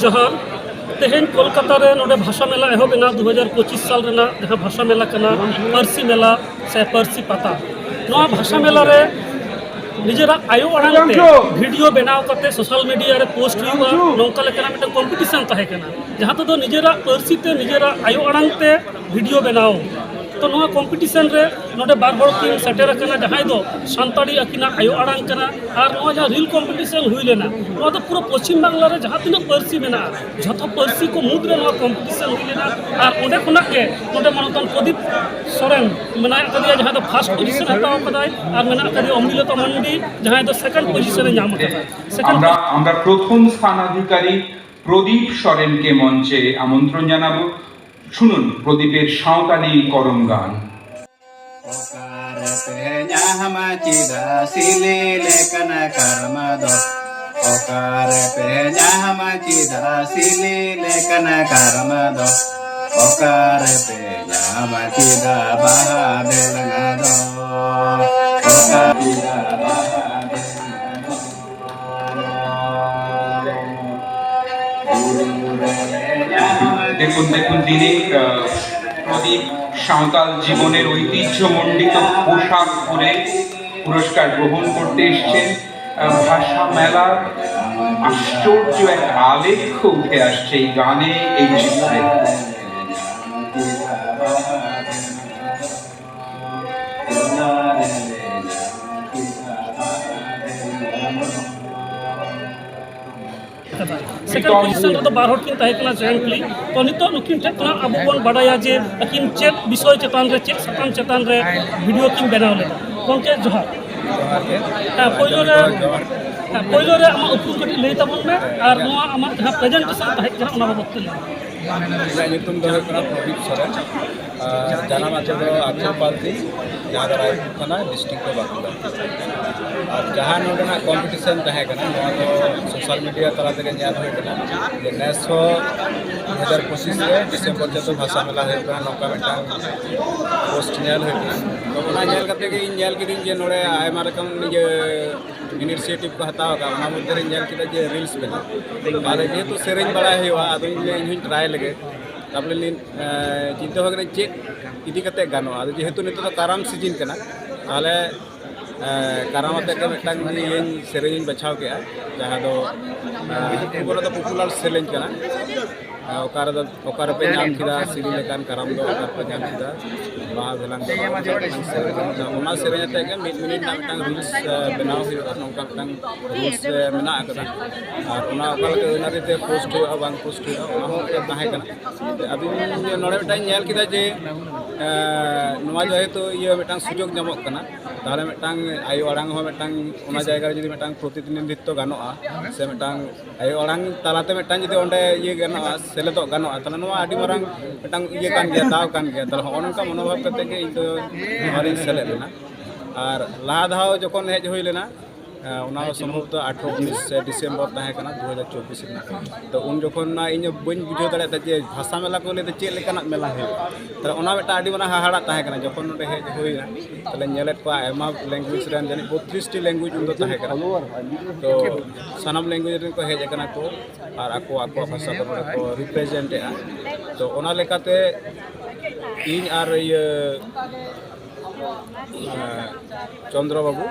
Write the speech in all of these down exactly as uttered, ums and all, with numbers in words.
ᱡᱚᱦᱟᱨ᱾ ᱛᱮᱦᱮᱧ ᱠᱳᱞᱠᱟᱛᱟ ᱨᱮ ᱱᱚᱰᱮ ᱵᱷᱟᱥᱟ ᱢᱮᱞᱟ ᱮᱦᱚᱵ ᱮᱱᱟ, ᱫᱩ ᱦᱟᱡᱟᱨ ᱯᱚᱸᱪᱤᱥ ᱥᱟᱞ ᱨᱮᱱᱟᱜ ᱡᱟᱦᱟᱸ ᱵᱷᱟᱥᱟ ᱢᱮᱞᱟ ᱠᱟᱱᱟ, ᱯᱟᱹᱨᱥᱤ ᱢᱮᱞᱟ ᱥᱮ ᱯᱟᱹᱨᱥᱤ ᱯᱟᱛᱟ᱾ ᱱᱚᱣᱟ ᱵᱷᱟᱥᱟ ᱢᱮᱞᱟ ᱨᱮ ᱱᱤᱡᱮᱨᱟᱜ ᱟᱭᱳ ᱟᱲᱟᱝ ᱛᱮ ᱵᱷᱤᱰᱤᱭᱳ ᱵᱮᱱᱟᱣ ᱠᱟᱛᱮ ᱥᱳᱥᱟᱞ ᱢᱤᱰᱤᱭᱟ ᱨᱮ ᱯᱳᱥᱴ ᱦᱩᱭᱩᱜᱼᱟ, ᱱᱚᱝᱠᱟ ᱞᱮᱠᱟᱱᱟᱜ ᱢᱤᱫᱴᱟᱝ ᱠᱚᱢᱯᱤᱴᱤᱥᱚᱱ ᱛᱟᱦᱮᱸ ᱠᱟᱱᱟ, ᱡᱟᱦᱟᱸ ᱛᱮᱫᱚ ᱱᱤᱡᱮᱨᱟᱜ ᱯᱟᱹᱨᱥᱤ ᱛᱮ ᱱᱤᱡᱮᱨᱟᱜ ᱟᱭᱳ ᱟᱲᱟᱝ ᱛᱮ ᱵᱷᱤᱰᱤᱭᱳ ᱵᱮᱱᱟᱣ᱾ ᱛᱚ, ᱱᱚᱣᱟ ᱠᱚᱢᱯᱤᱴᱤᱥᱚᱱ ᱨᱮ ᱱᱚᱰᱮ ᱵᱟᱨ ᱦᱚᱲ ᱠᱤᱱ ᱥᱮᱴᱮᱨ ᱟᱠᱟᱱᱟ, ᱡᱟᱦᱟᱸᱭ ᱫᱚ ᱥᱟᱱᱛᱟᱲᱤ ᱟᱹᱠᱤᱱᱟᱜ ᱟᱭᱳ ᱟᱲᱟᱝ ᱠᱟᱱᱟ᱾ ᱟᱨ ᱱᱚᱣᱟ ᱡᱟᱦᱟᱸ ᱨᱤᱞ ᱠᱚᱢᱯᱤᱴᱤᱥᱚᱱ ᱦᱩᱭ ᱞᱮᱱᱟ, ᱱᱚᱣᱟ ᱫᱚ ᱯᱩᱨᱟᱹ ᱯᱚᱪᱷᱤᱢ ᱵᱟᱝᱞᱟ ᱨᱮ ᱡᱟᱦᱟᱸ ᱛᱤᱱᱟᱹᱜ ᱯᱟᱹᱨᱥᱤ ᱢᱮᱱᱟᱜᱼᱟ, ᱡᱷᱚᱛᱚ ᱯᱟᱹᱨᱥᱤ ᱠᱚ ᱢᱩᱫᱽᱨᱮ ᱱᱚᱣᱟ ᱠᱚᱢᱯᱤᱴᱤᱥᱚᱱ ᱦᱩᱭ ᱞᱮᱱᱟ᱾ ᱟᱨ ᱚᱸᱰᱮ ᱠᱷᱚᱱᱟᱜ ᱜᱮ ᱱᱚᱰᱮ ᱢᱟᱱᱚᱛᱟᱱ ᱯᱨᱚᱫᱤᱯ ᱥᱚᱨᱮᱱ ᱢᱮᱱᱟᱭ ᱟᱠᱟᱫᱮᱭᱟ, ᱡᱟᱦᱟᱸᱭ ᱫᱚ ᱯᱷᱟᱥᱴ ᱯᱚᱡᱤᱥᱚᱱ ᱦᱟᱛᱟᱣ ᱟᱠᱟᱫᱟᱭ, ᱟᱨ ᱢᱮᱱᱟᱜ ᱟᱠᱟᱫᱮᱭᱟ ᱚᱢᱨᱤᱞᱚᱛᱟ ᱢᱟᱱᱰᱤ, ᱡᱟᱦᱟᱸᱭ ᱫᱚ ᱥᱮᱠᱮন্ড ᱯᱚᱡᱤᱥᱚᱱᱮ ᱧᱟᱢ ᱟᱠᱟᱫᱟ᱾ ᱥᱮᱠᱮন্ড আমরা আমরা প্রথম স্থানাধিকারী প্রদীপ সরেনকে মঞ্চে আমন্ত্রণ জানাবো। শুনুন প্রদীপের সাঁওতালি করম গান। ᱚᱠᱟᱨᱮ ᱯᱮ ᱧᱟᱢᱟ ᱪᱮᱫᱟᱜ ᱥᱤᱞᱤ ᱞᱮᱠᱟᱱ ᱠᱟᱨᱢᱟ ᱫᱚ? ᱚᱠᱟᱨᱮ ᱯᱮ ᱧᱟᱢᱟ ᱪᱮᱫᱟᱜ ᱥᱤᱞᱤ ᱞᱮᱠᱟᱱ ᱠᱟᱨᱢᱟ ᱫᱚ? ᱚᱠᱟᱨᱮ ᱯᱮ ᱧᱟᱢᱟ ᱪᱮᱫᱟᱜ ᱵᱟᱦᱟ ᱵᱮᱞᱟᱝᱟ ᱫᱚ? ᱚᱠᱟ ᱪᱮᱫᱟᱜ ᱵᱟᱦᱟ ᱵᱮᱞᱟᱝᱟ ᱫᱚ? দেখুন, দেখুন, তিনি, আহ, প্রদীপ সাঁওতাল জীবনের ঐতিহ্যমণ্ডিত পোশাক পরে পুরস্কার গ্রহণ করতে এসছেন। আহ, ভাষা মেলার আশ্চর্য এক আলেখ্য উঠে আসছে এই গানে, এই চিত্রে। ᱥᱮᱠᱮᱱᱰ ᱯᱚᱡᱤᱥᱚᱱ ᱨᱮᱫᱚ ᱵᱟᱨ ᱦᱚᱲ ᱠᱤᱱ ᱛᱟᱦᱮᱸ ᱠᱟᱱᱟ ᱡᱚᱭᱮᱱᱴᱞᱤ᱾ ᱛᱚ, ᱱᱤᱛᱚᱜ ᱱᱩᱠᱤᱱ ᱴᱷᱮᱱ ᱠᱷᱚᱱᱟᱜ ᱟᱵᱚ ᱵᱚᱱ ᱵᱟᱰᱟᱭᱟ ᱡᱮ ᱟᱹᱠᱤᱱ ᱪᱮᱫ ᱵᱤᱥᱚᱭ ᱪᱮᱛᱟᱱ ᱨᱮ, ᱪᱮᱫ ᱥᱟᱛᱟᱢ ᱪᱮᱛᱟᱱ ᱨᱮ ᱵᱷᱤᱰᱤᱭᱳ ᱠᱤᱱ ᱵᱮᱱᱟᱣ ᱞᱮᱫᱟ᱾ ᱜᱚᱢᱠᱮ, ᱡᱚᱦᱟᱨ᱾ ᱡᱚᱦᱟᱨ ᱜᱮ᱾ ᱦᱮᱸ, ᱯᱳᱭᱞᱳ ᱨᱮ, ᱡᱚᱦᱟᱨ ᱜᱮ᱾ ᱦᱮᱸ, ᱯᱳᱭᱞᱳ ᱨᱮ ᱟᱢᱟᱜ ᱩᱯᱨᱩᱢ ᱠᱟᱹᱴᱤᱡ ᱞᱟᱹᱭ ᱛᱟᱵᱚᱱ ᱢᱮ ᱟᱨ ᱱᱚᱣᱟ ᱟᱢᱟᱜ ᱡᱟᱦᱟᱸ ᱯᱨᱮᱡᱮᱱᱴᱮᱥᱚᱱ ᱛᱟᱦᱮᱸ ᱠᱟᱱᱟ, ᱚᱱᱟ ᱵᱟᱵᱚᱫ ᱛᱮ ᱞᱟᱹᱭ ᱢᱮ᱾ ᱤᱧᱟᱹᱜ ᱧᱩᱛᱩᱢ ᱫᱚ ᱦᱩᱭᱩᱜ ᱠᱟᱱᱟ ᱯᱨᱚᱫᱤᱯ ᱥᱚᱨᱮᱱ᱾ ᱟᱨ ᱡᱟᱱᱟᱢ ᱟᱹᱛᱩ ᱫᱚ ᱟᱪᱚᱞᱯᱟᱞᱛᱤ, ᱡᱟᱦᱟᱸ ᱫᱚ ᱨᱟᱭᱯᱩᱨ ᱛᱷᱟᱱᱟ, ᱰᱤᱥᱴᱨᱤᱠᱴ ᱫᱚ ᱵᱟᱸᱠᱩᱲᱟ᱾ ᱟᱨ ᱡᱟᱦᱟᱸ ᱱᱚᱰᱮᱱᱟᱜ ᱠᱚᱢᱯᱤᱴᱤᱥᱚᱱ ᱛᱟᱦᱮᱸ ᱠᱟᱱᱟ, ᱱᱚᱣᱟ ᱫᱚ ᱥᱳᱥᱟᱞ ᱢᱤᱰᱤᱭᱟ ᱛᱟᱞᱟ ᱛᱮᱜᱮ ᱧᱮᱞ ᱦᱩᱭ ᱠᱟᱱᱟ ᱡᱮ ᱱᱮᱥ ᱦᱚᱸ ᱫᱩ ᱦᱟᱡᱟᱨ ᱯᱚᱸᱪᱤᱥ ᱨᱮ ᱰᱤᱥᱮᱢᱵᱚᱨ ᱪᱟᱸᱫᱚ ᱵᱷᱟᱥᱟ ᱢᱮᱞᱟ ᱦᱩᱭᱩᱜ ᱠᱟᱱᱟ, ᱱᱚᱝᱠᱟ ᱢᱤᱫᱴᱟᱝ ᱯᱳᱥᱴ ᱧᱮᱞ ᱦᱩᱭ ᱠᱟᱱᱟ᱾ ᱛᱚ, ᱚᱱᱟ ᱧᱮᱞ ᱠᱟᱛᱮ ᱜᱮ ᱤᱧ ᱧᱮᱞ ᱠᱤᱫᱟᱹᱧ ᱡᱮ ᱱᱚᱰᱮ ᱟᱭᱢᱟ ᱨᱚᱠᱚᱢ ᱤᱭᱟᱹ ᱤᱱᱤᱥᱤᱭᱮᱴᱤᱵᱷ ᱠᱚ ᱦᱟᱛᱟᱣ ᱟᱠᱟᱫ, ᱚᱱᱟ ᱢᱚᱫᱽᱫᱷᱮ ᱨᱮᱧ ᱧᱮᱞ ᱠᱮᱫᱟ ᱡᱮ ᱨᱤᱞᱥ ᱵᱮᱱᱟᱣ᱾ ᱟᱫᱚ ᱡᱮᱦᱮᱛᱩ ᱥᱮᱨᱮᱧ ᱵᱟᱲᱟᱭ ᱦᱩᱭᱩᱜᱼᱟ, ᱟᱫᱚᱧ ᱞᱟᱹᱭᱟ ᱤᱧ ᱦᱚᱸᱧ ᱴᱨᱟᱭ ᱞᱮᱜᱮ᱾ ᱛᱟᱨᱯᱚᱨᱮ ᱞᱤᱧ ᱮᱸ, ᱪᱤᱱᱛᱟᱹ ᱵᱷᱟᱵᱽᱱᱟ ᱪᱮᱫ ᱤᱫᱤ ᱠᱟᱛᱮ ᱜᱟᱱᱚᱜᱼᱟ᱾ ᱟᱫᱚ ᱡᱮᱦᱮᱛᱩ ᱱᱤᱛᱚᱜ ᱫᱚ ᱠᱟᱨᱟᱢ ᱥᱤᱡᱤᱱ ᱠᱟᱱᱟ, ᱛᱟᱦᱚᱞᱮ ᱮᱸ, ᱠᱟᱨᱟᱢ ᱟᱛᱮᱫ ᱜᱮ ᱢᱤᱫᱴᱟᱝ ᱤᱭᱟᱹᱧ, ᱥᱮᱨᱮᱧ ᱤᱧ ᱵᱟᱪᱷᱟᱣ ᱠᱮᱫᱼᱟ, ᱡᱟᱦᱟᱸ ᱫᱚ ᱮᱸ, ᱠᱷᱩᱵ ᱵᱚᱲᱚ ᱫᱚ ᱯᱚᱯᱩᱞᱟᱨ ᱥᱮᱨᱮᱧ ᱠᱟᱱᱟ᱾ ᱮᱸ, ᱚᱠᱟ ᱨᱮᱫᱚ, ᱚᱠᱟ ᱨᱮᱯᱮ ᱧᱟᱢ ᱠᱮᱫᱟ ᱥᱤᱨᱤ ᱞᱮᱠᱟᱱ ᱠᱟᱨᱟᱢ ᱫᱚ, ᱚᱠᱟ ᱨᱮᱯᱮ ᱧᱟᱢ ᱠᱮᱫᱟ ᱵᱟᱦᱟ ᱵᱷᱮᱞᱟᱝ ᱫᱚ, ᱱᱚᱣᱟ ᱢᱤᱫᱴᱟᱝ ᱥᱮᱨᱮᱧ ᱠᱟᱱᱟ᱾ ᱚᱱᱟ ᱥᱮᱨᱮᱧ ᱟᱛᱮᱫ ᱜᱮ ᱢᱤᱫ ᱢᱤᱱᱤᱴ ᱨᱮᱱᱟᱜ ᱢᱤᱫᱴᱟᱝ ᱨᱤᱞᱥ, ᱮᱸ, ᱵᱮᱱᱟᱣ ᱦᱩᱭᱩᱜᱼᱟ, ᱱᱚᱝᱠᱟ ᱢᱤᱫᱴᱟᱝ ᱨᱩᱞᱥ, ᱮᱸ, ᱢᱮᱱᱟᱜ ᱟᱠᱟᱫᱟ᱾ ᱟᱨ ᱚᱱᱟ ᱚᱠᱟ ᱞᱮᱠᱟ ᱟᱹᱱ ᱟᱹᱨᱤ ᱛᱮ ᱯᱳᱥᱴ ᱦᱩᱭᱩᱜᱼᱟ, ᱵᱟᱝ ᱯᱳᱥᱴ ᱦᱩᱭᱩᱜᱼᱟ, ᱚᱱᱟ ᱦᱚᱸ ᱢᱤᱫᱴᱟᱝ ᱛᱟᱦᱮᱸ ᱠᱟᱱᱟ᱾ ᱟᱫᱚ ᱤᱧ ᱱᱚᱰᱮ ᱢᱤᱫᱴᱟᱝ ᱧᱮᱞ ᱠᱮᱫᱟ ᱡᱮ, ᱮᱸ, ᱱᱚᱣᱟ ᱡᱮᱦᱮᱛᱩ ᱤᱭᱟᱹ ᱢᱤᱫᱴᱟᱝ ᱥᱩᱡᱳᱜᱽ ᱧᱟᱢᱚᱜ ᱠᱟᱱᱟ, ᱛᱟᱦᱚᱞᱮ ᱢᱤᱫᱴᱟᱝ ᱟᱭᱳ ᱟᱲᱟᱝ ᱦᱚᱸ ᱢᱤᱫᱴᱟᱝ ᱚᱱᱟ ᱡᱟᱭᱜᱟ ᱨᱮ ᱡᱩᱫᱤ ᱢᱤᱫᱴᱟᱝ ᱯᱨᱚᱛᱤᱱᱤᱫᱷᱤᱛᱛᱚ ᱜᱟᱱᱚᱜᱼᱟ, ᱥᱮ ᱢᱤᱫᱴᱟᱝ ᱟᱭᱳ ᱟᱲᱟᱝ ᱛᱟᱞᱟᱛᱮ ᱢᱤᱫᱴᱟᱝ ᱡᱩᱫᱤ ᱚᱸᱰᱮ ᱤᱭᱟᱹ ᱜᱟᱱᱚᱜᱼᱟ, ᱥᱮᱞᱮᱫᱚᱜ ᱜᱟᱱᱚᱜᱼᱟ, ᱛᱟᱦᱚᱞᱮ ᱱᱚᱣᱟ ᱟᱹᱰᱤ ᱢᱟᱨᱟᱝ ᱢᱤᱫᱴᱟᱝ ᱤᱭᱟᱹ ᱠᱟᱱ ᱜᱮᱭᱟ, ᱫᱟᱣ ᱠᱟᱱ ᱜᱮᱭᱟ᱾ ᱛᱟᱦᱚᱞᱮ ᱦᱚᱸᱜᱼᱚ ᱱᱚᱝᱠᱟ ᱢᱚᱱᱳᱵᱷᱟᱵ ᱠᱟᱛᱮ ᱜᱮ ᱤᱧ ᱫᱚ ᱱᱚᱣᱟ ᱨᱤᱧ ᱥᱮᱞᱮᱫ ᱞᱮᱱᱟ᱾ ᱟᱨ ᱞᱟᱦᱟ ᱫᱷᱟᱣ ᱡᱚᱠᱷᱚᱱ ᱦᱮᱡ ᱦᱩᱭ ᱞᱮᱱᱟ, ᱮᱸ, ᱚᱱᱟ ᱥᱚᱢᱵᱷᱚᱵᱚᱛᱚ ᱟᱴᱷᱨᱚ ᱩᱱᱤᱥ ᱰᱤᱥᱮᱢᱵᱚᱨ ᱛᱟᱦᱮᱸ ᱠᱟᱱᱟ, ᱫᱩ ᱦᱟᱡᱟᱨ ᱪᱚᱵᱵᱤᱥ ᱨᱮᱱᱟᱜ᱾ ᱛᱚ ᱩᱱ ᱡᱚᱠᱷᱚᱱ ᱢᱟ ᱤᱧ ᱦᱚᱸ ᱵᱟᱹᱧ ᱵᱩᱡᱷᱟᱹᱣ ᱫᱟᱲᱮᱭᱟᱜ ᱛᱟᱦᱮᱸᱫ ᱡᱮ ᱵᱷᱟᱥᱟ ᱢᱮᱞᱟ ᱠᱚ ᱞᱟᱹᱭ ᱫᱚ ᱪᱮᱫ ᱞᱮᱠᱟᱱᱟᱜ ᱢᱮᱞᱟ ᱦᱩᱭᱩᱜᱼᱟ᱾ ᱛᱟᱦᱚᱞᱮ ᱚᱱᱟ ᱢᱤᱫᱴᱟᱝ ᱟᱹᱰᱤ ᱢᱟᱨᱟᱝ ᱦᱟᱦᱟᱲᱟᱜ ᱛᱟᱦᱮᱸ ᱠᱟᱱᱟ᱾ ᱡᱚᱠᱷᱚᱱ ᱱᱚᱰᱮ ᱦᱮᱡ ᱦᱩᱭᱱᱟ, ᱛᱟᱦᱚᱞᱮ ᱧᱮᱞᱮᱫ ᱠᱚᱣᱟ ᱟᱭᱢᱟ ᱞᱮᱝᱜᱩᱭᱮᱡᱽ ᱨᱮᱱ ᱡᱟᱹᱱᱤᱡ ᱵᱚᱛᱨᱤᱥ ᱴᱤ ᱞᱮᱝᱜᱩᱭᱮᱡᱽ ᱩᱱ ᱫᱚ ᱛᱟᱦᱮᱸ ᱠᱟᱱᱟ᱾ ᱛᱚ ᱥᱟᱱᱟᱢ ᱞᱮᱝᱜᱩᱭᱮᱡᱽ ᱨᱮᱱ ᱠᱚ ᱦᱮᱡ ᱟᱠᱟᱱᱟ ᱠᱚ ᱟᱨ ᱟᱠᱚ ᱟᱠᱚᱣᱟᱜ ᱵᱷᱟᱥᱟ ᱠᱚ ᱱᱚᱰᱮ ᱠᱚ ᱨᱤᱯᱨᱮᱡᱮᱱᱴ ᱮᱫᱼᱟ᱾ ᱛᱚ ᱚᱱᱟ ᱞᱮᱠᱟᱛᱮ ᱤᱧ ᱟᱨ ᱤᱭᱟᱹ ᱮᱸ, ᱪᱚᱱᱫᱨᱚ ᱵᱟᱹᱵᱩ,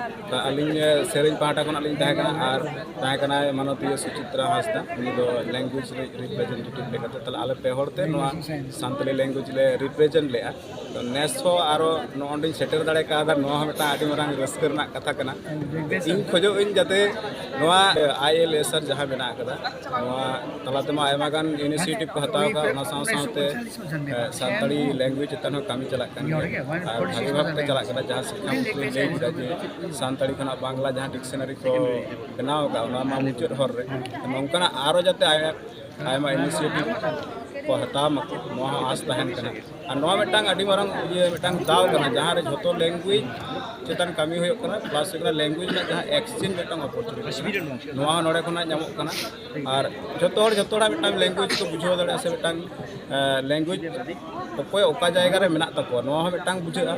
ᱟᱹᱞᱤᱧ, ᱮᱸ, ᱥᱮᱨᱮᱧ ᱯᱟᱦᱴᱟ ᱠᱷᱚᱱᱟᱜ ᱞᱤᱧ ᱛᱟᱦᱮᱸ ᱠᱟᱱᱟ ᱟᱨ ᱛᱟᱦᱮᱸ ᱠᱟᱱᱟᱭ ᱢᱟᱱᱚᱛᱤᱭᱟᱹ ᱥᱩᱪᱤᱛᱨᱟ ᱦᱟᱸᱥᱫᱟ, ᱩᱱᱤ ᱫᱚ ᱞᱮᱝᱜᱩᱭᱮᱡᱽ ᱨᱤᱯᱨᱮᱡᱮᱱᱴᱮᱴᱤᱵᱷ ᱞᱮᱠᱟᱛᱮ᱾ ᱛᱟᱦᱞᱮ ᱟᱞᱮ ᱯᱮ ᱦᱚᱲ ᱛᱮ ᱱᱚᱣᱟ ᱥᱟᱱᱛᱟᱲᱤ ᱞᱮᱝᱜᱩᱭᱮᱡᱽ ᱞᱮ ᱨᱤᱯᱨᱮᱡᱮᱱᱴ ᱞᱮᱜᱼᱟ᱾ ᱛᱚ ᱱᱮᱥ ᱦᱚᱸ ᱟᱨᱚ ᱱᱚᱜᱼᱚ ᱱᱚᱸᱰᱮᱧ ᱥᱮᱴᱮᱨ ᱫᱟᱲᱮ ᱠᱟᱣᱫᱟ, ᱱᱚᱣᱟ ᱦᱚᱸ ᱢᱤᱫᱴᱟᱝ ᱟᱹᱰᱤ ᱢᱟᱨᱟᱝ ᱨᱟᱹᱥᱠᱟᱹ ᱨᱮᱱᱟᱜ ᱠᱟᱛᱷᱟ ᱠᱟᱱᱟ᱾ ᱤᱧ ᱠᱷᱚᱡᱚᱜ ᱟᱹᱧ ᱡᱟᱛᱮ ᱱᱚᱣᱟ ᱟᱭ ᱮᱞ ᱮᱥ ᱟᱨ ᱡᱟᱦᱟᱸ ᱢᱮᱱᱟᱜ ᱟᱠᱟᱫᱟ, ᱱᱚᱣᱟ ᱛᱟᱞᱟ ᱛᱮᱢᱟ ᱟᱭᱢᱟ ᱜᱟᱱ ᱤᱱᱤᱥᱤᱭᱮᱴᱤᱵᱷ ᱠᱚ ᱦᱟᱛᱟᱣ ᱟᱠᱟᱫ, ᱚᱱᱟ ᱥᱟᱶ ᱥᱟᱶᱛᱮ, ᱮ, ᱥᱟᱱᱛᱟᱲᱤ ᱞᱮᱝᱜᱩᱭᱮᱡᱽ ᱪᱮᱛᱟᱱ ᱦᱚᱸ ᱠᱟᱹᱢᱤ ᱪᱟᱞᱟᱜ ᱠᱟᱱ ᱜᱮᱭᱟ᱾ ᱟᱨ ᱵᱷᱟᱜᱮ ᱵᱷᱟᱵᱽ ᱛᱮ ᱪᱟᱞᱟᱜ ᱠᱟᱱᱟ, ᱡᱟᱦᱟᱸ ᱥᱤᱠᱠᱷᱟ ᱢᱚᱱᱛᱨᱤ ᱞᱟᱹᱭ ᱠᱮᱫᱟ ᱡᱮ ᱥᱟᱱᱛᱟᱲᱤ ᱠᱷᱚᱱᱟᱜ ᱵᱟᱝᱞᱟ ᱡᱟᱦᱟᱸ ᱰᱤᱠᱥᱚᱱᱟᱨᱤ ᱠᱚ ᱵᱮᱱᱟᱣ ᱟᱠᱟᱫ, ᱚᱱᱟ ᱢᱟ ᱢᱩᱪᱟᱹᱫ ᱦᱚᱨ ᱨᱮ᱾ ᱱᱚᱝᱠᱟᱱᱟᱜ ᱟᱨᱚ ᱡᱟᱛᱮ ᱟᱭ-, ᱟᱭᱢᱟ ᱤᱱᱤᱥᱤᱭᱮᱴᱤᱵᱷ ᱦᱟᱛᱟᱣ ᱢᱟᱠᱚ, ᱱᱚᱣᱟ ᱦᱚᱸ ᱟᱸᱥ ᱛᱟᱦᱮᱱ ᱠᱟᱱᱟ᱾ ᱟᱨ ᱱᱚᱣᱟ ᱢᱤᱫᱴᱟᱝ ᱟᱹᱰᱤ ᱢᱟᱨᱟᱝ ᱤᱭᱟᱹ ᱢᱤᱫᱴᱟᱝ ᱫᱟᱣ ᱠᱟᱱᱟ, ᱡᱟᱦᱟᱸ ᱨᱮ ᱡᱷᱚᱛᱚ ᱞᱮᱝᱜᱩᱭᱮᱡᱽ ᱪᱮᱛᱟᱱ ᱠᱟᱹᱢᱤ ᱦᱩᱭᱩᱜ ᱠᱟᱱᱟ, ᱯᱞᱟᱥ ᱦᱩᱭᱩᱜ ᱠᱟᱱᱟ ᱞᱮᱝᱜᱩᱭᱮᱡᱽ ᱨᱮᱱᱟᱜ ᱡᱟᱦᱟᱸ ᱮᱠᱥᱪᱮᱧᱡᱽ ᱢᱤᱫᱴᱟᱝ ᱚᱯᱚᱨᱪᱩᱱᱤᱴᱤ ᱠᱟᱱᱟ, ᱱᱚᱣᱟ ᱦᱚᱸ ᱱᱚᱰᱮ ᱠᱷᱚᱱᱟᱜ ᱧᱟᱢᱚᱜ ᱠᱟᱱᱟ᱾ ᱟᱨ ᱡᱷᱚᱛᱚ ᱦᱚᱲ ᱡᱷᱚᱛᱚ ᱦᱚᱲᱟᱜ ᱢᱤᱫᱴᱟᱝ ᱞᱮᱝᱜᱩᱭᱮᱡᱽ ᱠᱚ ᱵᱩᱡᱷᱟᱹᱣ ᱫᱟᱲᱮᱭᱟᱜᱼᱟ, ᱥᱮ ᱢᱤᱫᱴᱟᱝ ᱞᱮᱝᱜᱩᱭᱮᱡᱽ ᱚᱠᱚᱭ ᱚᱠᱟ ᱡᱟᱭᱜᱟ ᱨᱮ ᱢᱮᱱᱟᱜ ᱛᱟᱠᱚᱣᱟ, ᱱᱚᱣᱟ ᱦᱚᱸ ᱢᱤᱫᱴᱟᱝ ᱵᱩᱡᱷᱟᱹᱜᱼᱟ᱾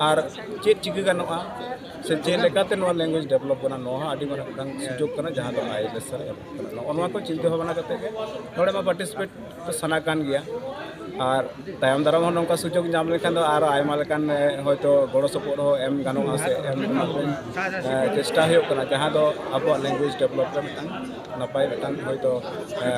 ᱟᱨ ᱪᱮᱫ ᱪᱤᱠᱟᱹ ᱜᱟᱱᱚᱜᱼᱟ, ᱥᱮ ᱪᱮᱫ ᱞᱮᱠᱟᱛᱮ ᱱᱚᱣᱟ ᱞᱮᱝᱜᱩᱭᱮᱡᱽ ᱰᱮᱵᱷᱞᱚᱯ ᱠᱟᱱᱟ, ᱱᱚᱣᱟ ᱦᱚᱸ ᱟᱹᱰᱤ ᱢᱟᱨᱟᱝ ᱢᱤᱫᱴᱟᱝ ᱥᱩᱡᱳᱜᱽ ᱠᱟᱱᱟ, ᱡᱟᱦᱟᱸ ᱫᱚ ᱟᱭᱮᱞᱮᱥ ᱥᱟᱞᱟᱜ ᱮᱢᱚᱜ ᱠᱟᱱᱟ᱾ ᱱᱚᱜᱼᱚ ᱱᱚᱣᱟ ᱠᱚ ᱪᱤᱱᱛᱟᱹ ᱵᱷᱟᱵᱽᱱᱟ ᱠᱟᱛᱮ ᱜᱮ ᱱᱚᱰᱮ ᱢᱟ ᱯᱟᱨᱴᱤᱥᱤᱯᱮᱴ ᱫᱚ ᱥᱟᱱᱟ ᱠᱟᱱ ᱜᱮᱭᱟ᱾ ᱟᱨ ᱛᱟᱭᱚᱢ ᱫᱟᱨᱟᱢ ᱦᱚᱸ ᱱᱚᱝᱠᱟ ᱥᱩᱡᱳᱜᱽ ᱧᱟᱢ ᱞᱮᱠᱷᱟᱱ ᱫᱚ ᱟᱨᱚ ᱟᱭᱢᱟ ᱞᱮᱠᱟᱱ, ᱮ, ᱦᱚᱭᱛᱳ ᱜᱚᱲᱚ ᱥᱚᱯᱚᱦᱚᱫ ᱦᱚᱸ ᱮᱢ ᱜᱟᱱᱚᱜᱼᱟ, ᱥᱮ ᱮᱢ ᱨᱮᱱᱟᱜ ᱵᱚᱱ, ᱮ, ᱪᱮᱥᱴᱟ ᱦᱩᱭᱩᱜ ᱠᱟᱱᱟ, ᱡᱟᱦᱟᱸ ᱫᱚ ᱟᱵᱚᱣᱟᱜ ᱞᱮᱝᱜᱩᱭᱮᱡᱽ ᱰᱮᱵᱷᱞᱚᱯ ᱨᱮ ᱢᱤᱫᱴᱟᱝ ᱱᱟᱯᱟᱭ ᱢᱤᱫᱴᱟᱝ ᱦᱚᱭᱛᱳ, ᱮ,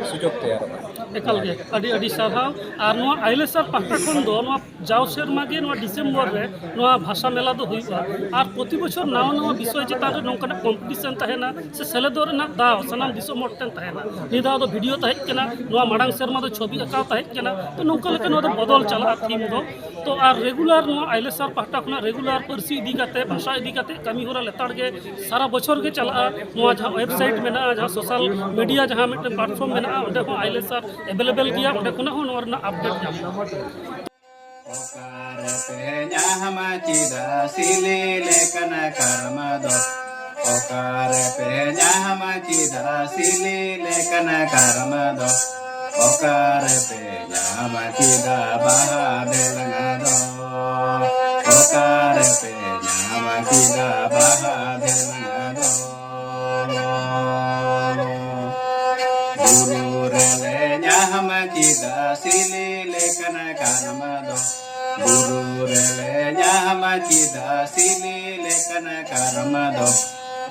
ᱥᱩᱡᱳᱜᱽ ᱛᱮᱭᱟᱨᱚᱜᱼᱟ᱾ ᱮᱠᱟᱞ ᱜᱮ, ᱟᱹᱰᱤ ᱟᱹᱰᱤ ᱥᱟᱨᱦᱟᱣ᱾ ᱟᱨ ᱱᱚᱣᱟ ᱟᱭᱞᱮᱥᱟᱨ ᱯᱟᱦᱴᱟ ᱠᱷᱚᱱ ᱫᱚ ᱱᱚᱣᱟ ᱡᱟᱣ ᱥᱮᱨᱢᱟ ᱜᱮ ᱱᱚᱣᱟ ᱰᱤᱥᱮᱢᱵᱚᱨ ᱨᱮ ᱱᱚᱣᱟ ᱵᱷᱟᱥᱟ ᱢᱮᱞᱟ ᱫᱚ ᱦᱩᱭᱩᱜᱼᱟ᱾ ᱟᱨ ᱯᱨᱚᱛᱤ ᱵᱚᱪᱷᱚᱨ ᱱᱟᱣᱟ ᱱᱟᱣᱟ ᱵᱤᱥᱚᱭ ᱪᱮᱛᱟᱱ ᱨᱮ ᱱᱚᱝᱠᱟᱱᱟᱜ ᱠᱚᱢᱯᱤᱴᱤᱥᱚᱱ ᱛᱟᱦᱮᱱᱟ, ᱥᱮ ᱥᱮᱞᱮᱫᱚᱜ ᱨᱮᱱᱟᱜ ᱫᱟᱣ ᱥᱟᱱᱟᱢ ᱫᱤᱥᱚᱢ ᱦᱚᱲ ᱴᱷᱮᱱ ᱛᱟᱦᱮᱱᱟ᱾ ᱱᱤᱭᱟᱹ ᱫᱷᱟᱣ ᱫᱚ ᱵᱷᱤᱰᱤᱭᱳ ᱛᱟᱦᱮᱸ ᱠᱟᱱᱟ, ᱱᱚᱣᱟ ᱢᱟᱲᱟᱝ ᱥᱮᱨᱢᱟ ᱫᱚ ᱪᱷᱚᱵᱤ ᱟᱸᱠᱟᱣ ᱛᱟᱦᱮᱸ ᱠᱟᱱᱟ᱾ ᱛᱚ, ᱱᱚᱝᱠᱟ ᱞᱮᱠᱟ ᱱᱚᱣᱟ ᱫᱚ ᱵᱚᱫᱚᱞ ᱪᱟᱞᱟᱜᱼᱟ ᱛᱷᱤᱢ ᱫᱚ᱾ ᱛᱚ, ᱟᱨ ᱨᱮᱜᱩᱞᱟᱨ ᱱᱚᱣᱟ ᱟᱭᱞᱮᱥᱟᱨ ᱯᱟᱦᱴᱟ ᱠᱷᱚᱱᱟᱜ ᱨᱮᱜᱩᱞᱟᱨ ᱯᱟᱹᱨᱥᱤ ᱤᱫᱤ ᱠᱟᱛᱮ, ᱵᱷᱟᱥᱟ ᱤᱫᱤ ᱠᱟᱛᱮ ᱠᱟᱹᱢᱤ ᱦᱚᱨᱟ ᱞᱮᱛᱟᱲ ᱜᱮ ᱥᱟᱨᱟ ᱵᱚᱪᱷᱚᱨ ᱜᱮ ᱪᱟᱞᱟᱜᱼᱟ᱾ ᱱᱚᱣᱟ ᱡᱟᱦᱟᱸ ᱳᱭᱮᱵᱽᱥᱟᱭᱤᱴ ᱢᱮᱱᱟᱜᱼᱟ, ᱡᱟᱦᱟᱸ ᱥᱳᱥᱟᱞ ᱢᱤᱰᱤᱭᱟ ᱡᱟᱦᱟᱸ ᱢᱤᱫᱴᱮᱱ ᱯᱞᱟᱴᱯᱷᱚᱨᱢ ᱢᱮᱱᱟᱜᱼᱟ, ᱚᱸᱰᱮ ᱦᱚᱸ ᱟᱭᱞᱮᱥᱟᱨ ᱮᱵᱮᱞᱮᱵᱮᱞ ᱜᱮᱭᱟ, ᱚᱸᱰᱮ ᱠᱷᱚᱱᱟᱜ ᱦᱚᱸ ᱱᱚᱣᱟ ᱨᱮᱱᱟᱜ ᱟᱯᱰᱮᱴ ᱧᱟᱢᱚᱜᱼᱟ᱾ ᱚᱠᱟᱨᱮ ᱯᱮ ᱧᱟᱢᱟ ᱪᱮᱫᱟᱜ ᱥᱤᱞᱤ ᱞᱮᱠᱟᱱ ᱠᱟᱨᱢᱟ ᱫᱚ? ᱚᱠᱟᱨᱮ ᱯᱮ ᱧᱟᱢᱟ ᱪᱮᱫᱟᱜ ᱥᱤᱞᱤ ᱞᱮᱠᱟᱱ ᱠᱟᱨᱢᱟ ᱫᱚ? ᱚᱠᱟᱨᱮ ᱯᱮ ᱧᱟᱢᱟ ᱪᱮᱫᱟᱜ ᱵᱟᱦᱟ ᱵᱮᱞᱟᱝᱟ ᱫᱚ? ᱚᱠᱟᱨᱮ ᱯᱮ ᱧᱟᱢᱟ ᱪᱮᱫᱟᱜ ᱵᱟᱦᱟ ᱵᱮᱞᱟᱝᱟ ᱫᱚ? ᱵᱩᱨᱩ ᱨᱮᱞᱮ ᱧᱟᱢᱟ ᱪᱮᱫᱟᱜ ᱥᱤᱞᱤ ᱞᱮᱠᱟᱱ ᱠᱟᱨᱢᱟ ᱫᱚ? ᱵᱩᱨᱩ ᱨᱮᱞᱮ ᱧᱟᱢᱟ ᱪᱮᱫᱟᱜ ᱥᱤᱞᱤ ᱞᱮᱠᱟᱱ ᱠᱟᱨᱢᱟ ᱫᱚ?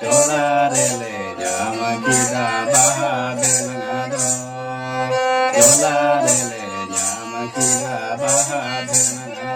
ᱡᱚᱞᱟ ᱨᱮᱞᱮ ᱧᱟᱢᱟ ᱪᱮᱫᱟᱜ ᱵᱟᱦᱟ ᱵᱮᱞᱟᱝᱟ ᱫᱚ? ᱡᱚᱞᱟ ᱨᱮᱞᱮ ᱧᱟᱢᱟ ᱪᱮᱫᱟᱜ ᱵᱟᱦᱟ ᱵᱮᱞᱟᱝᱟ